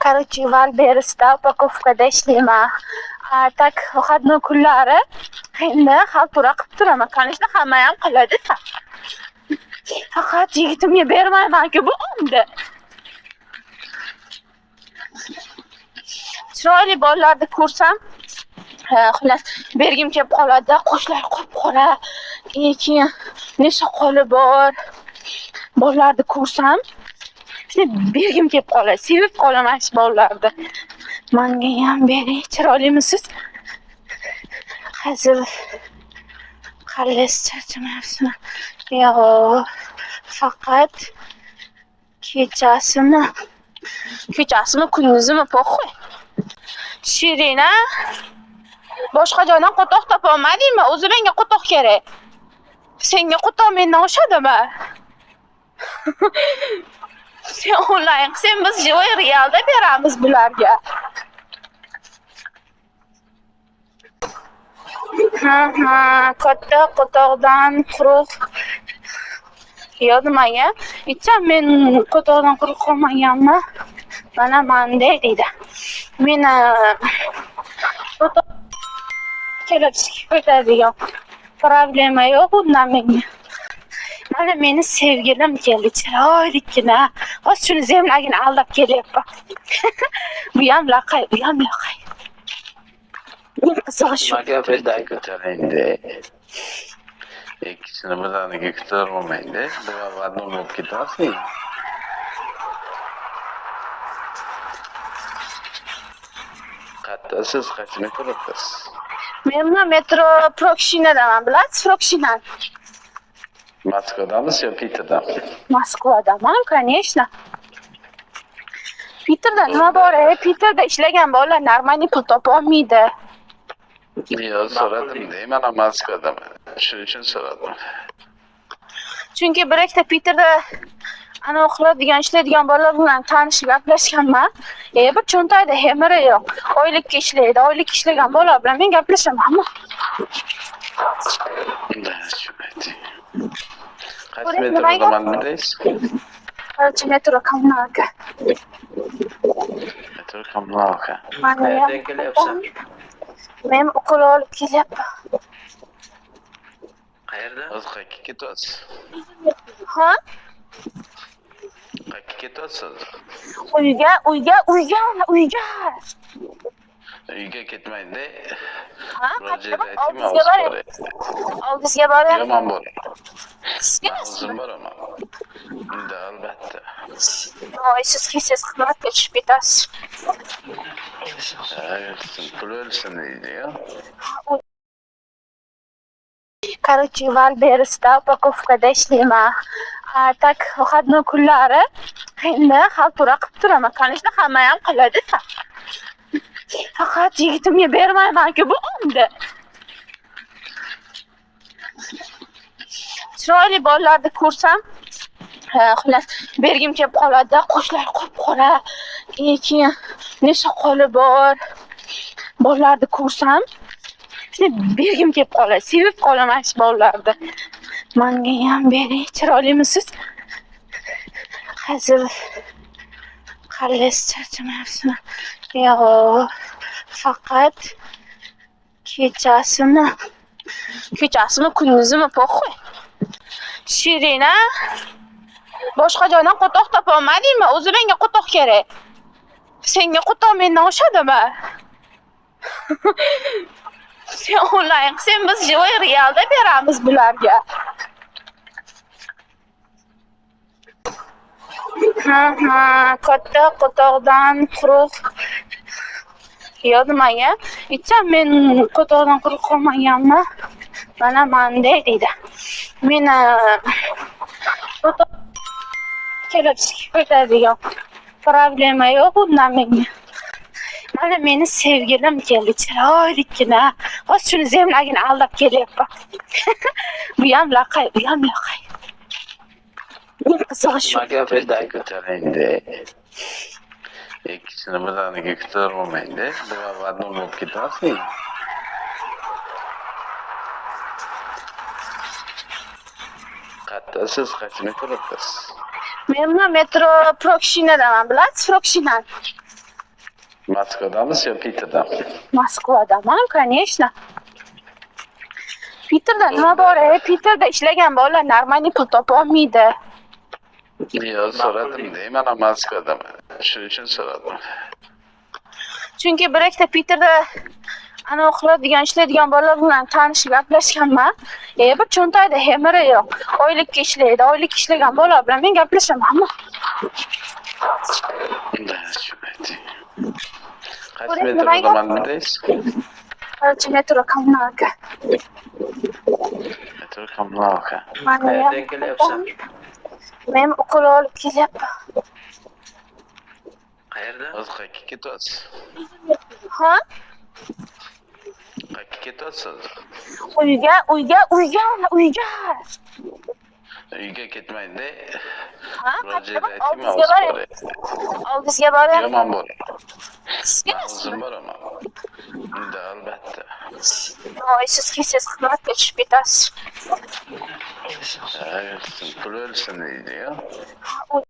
Короче, Wildberries'da упаковка da ishlayman. А так выходной kunlari endi xaltura qilib turaman. Конечно, hamma ham qiladi-da. Faqat yigitimga bermayman-ku bu onni. Chiroyli bolalarni ko'rsam, xullas bergim kelib qoladi. Qoshlari qop-qora, keyin ne soqoli bor. Bolalarni ko'rsam, shunday bergim kelib qoladi. Sevib qolaman shu bolalarni. Manga ham bering, chiroylimisiz? Hazil qallis charchamayapsizmi? Yo'q, faqat kechasimi? Kechasimi, kunduzimi, похуй. Shirina, boshqa joydan qo'toq topolmadingmi? O'zi menga qo'toq kerak. Senga qo'toq mendan oshadimi? Sen onlayn qilsang, biz живой realda beramiz bularga. Ha, ha, katta qo'toqdan quruq yo nimaga? Icham men qo'toqdan quruq qolmaganman. Mana manday deydi. Meni qo'toq kelib chiqib ketadigan problema yo'q undan menga. Mana meni sevgilim keldi, chiroylikkina. Hozir shuni zemlagini aldab kelyapman. Bu ham laqay, bu ham laqay. Eng qizig'i shu. Nima gap edi aka? Ko'taringda. Ikkisini birdaniga ko'tarolmaydi. Два в одном bo'lib ketasiz. Qayerdasiz? Qaysi metrodasiz? Men metro Prokshinadaman, bilasiz Prokshinani? Moskvadamisiz yo Piterdami? Moskvadaman, конечно. Piterda nima bor? E? Piterda ishlagan bolalar нормальный pul topolmaydi. Yo'q, so'radim deyman, Moskvadaman. Shuning uchun so'radim. Chunki bir ikkita Piterda anavi qiladigan, ishlaydigan bolalar bilan tanishib gaplashganman. E, bir cho'ntagida hemiri yo'q. Oylikka ishlaydi. Oylik ishlagan bolalar bilan men gaplashamanmi? Да, shuni ayting. Qaysi Ko'ring, nima gap? metrodaman deysiz? Короче, metro Kommunalka. Metro Kommunalka. Mana ham Qayerdan kelyapsan? Men ukol olib kelyapman. Qayerdan? Hozir qayerga ketyapsiz? Ha? Qayerga ketyapsiz? Uyga, uyga, uyga, uyga. Uyga ketmaydi. Ha? Biror Qayerga yerda bor? aytingmi, Oldingizga hozir boray. boray. Oldingizga boray. Yo'q, men boray. Sizga Men o'zim boraman. Unda albatta. Voy, siz hech qimmatga tushib ketasiz. Ha, o'lsin, pul o'lsin deydi-yu. Короче, Wildberries'da упаковка da ishlayman. А так выходной kunlari endi xaltura qilib turaman. Конечно, hamma ham qiladi-da. Faqat yigitimga bermayman-ku bu onni. Chiroyli bolalarni ko'rsam, xullas bergim kelib qoladi. Qoshlari qop-qora, keyin ne soqoli bor. Bolalarni ko'rsam, shunday bergim kelib qoladi. Sevib qolaman shu bolalarni. Manga ham bering, chiroylimisiz? Hazil qallis charchamayapsizmi? Yo'q, faqat kechasimi? Kechasimi, kunduzimi, похуй. Shirina, boshqa joydan qo'toq topolmadingmi? O'zi menga qo'toq kerak. Senga qo'toq mendan oshadimi? Sen onlayn qilsang, biz живой realda beramiz bularga. Ha, ha, katta qo'toqdan quruq yo nimaga? Icham men qo'toqdan quruq qolmaganman. Mana manday deydi. Meni qo'toq kelib chiqib ketadigan problema yo'q undan menga. Mana meni sevgilim keldi, chiroylikkina. Hozir shuni zemlagini aldab kelyapman. Bu ham laqay, bu ham laqay. Eng qizig'i shu. Nima gap edi aka? Ko'taringda. Ikkisini birdaniga ko'tarolmaydi. Два в одном bo'lib ketasiz. Qayerdasiz? Qaysi metrodasiz? Men metro Prokshinadaman, bilasiz Prokshinani? Moskvadamiz yo Piterda? Moskvadaman, конечно. Piterda nima bor, e? Piterda ishlagan bolalar нормальный pul topolmaydi. Yo'q, so'radim, deyman, Moskvadaman. Shuning uchun so'radim. Chunki bir ikkita Piterda anavi qiladigan, ishlaydigan bolalar bilan tanishib gaplashganman. E, bir cho'ntagida hemiri yo'q. Oylikka ishlaydi. Oylikka ishlagan bolalar bilan men gaplashamanmi? Да, tushunmaydi. Qaysi Ko'ring, metrodaman dedingiz? Короче, metro Kommunalka. Metro Kommunalka. Mana ham Qayerdan kelyapsan? Men ukol olib kelyapman. Qayerda? O'zi qayerga ketyapsiz? Ha? Qayerga ketyapsiz? Uyga, uyga, uyga, uyga. Uyga ketmaydi. Ha? Biror joyda Qayerga? aytaymi, Oldingizga o'zi boray. boray. Oldingizga boray. Yo'q, man boray. Sizga Man o'zim boraman. Да, albatta. Voy, siz kelsangiz qimmatga tushib ketasiz. Ha, o'lsin, pul o'lsin deydi-yu. U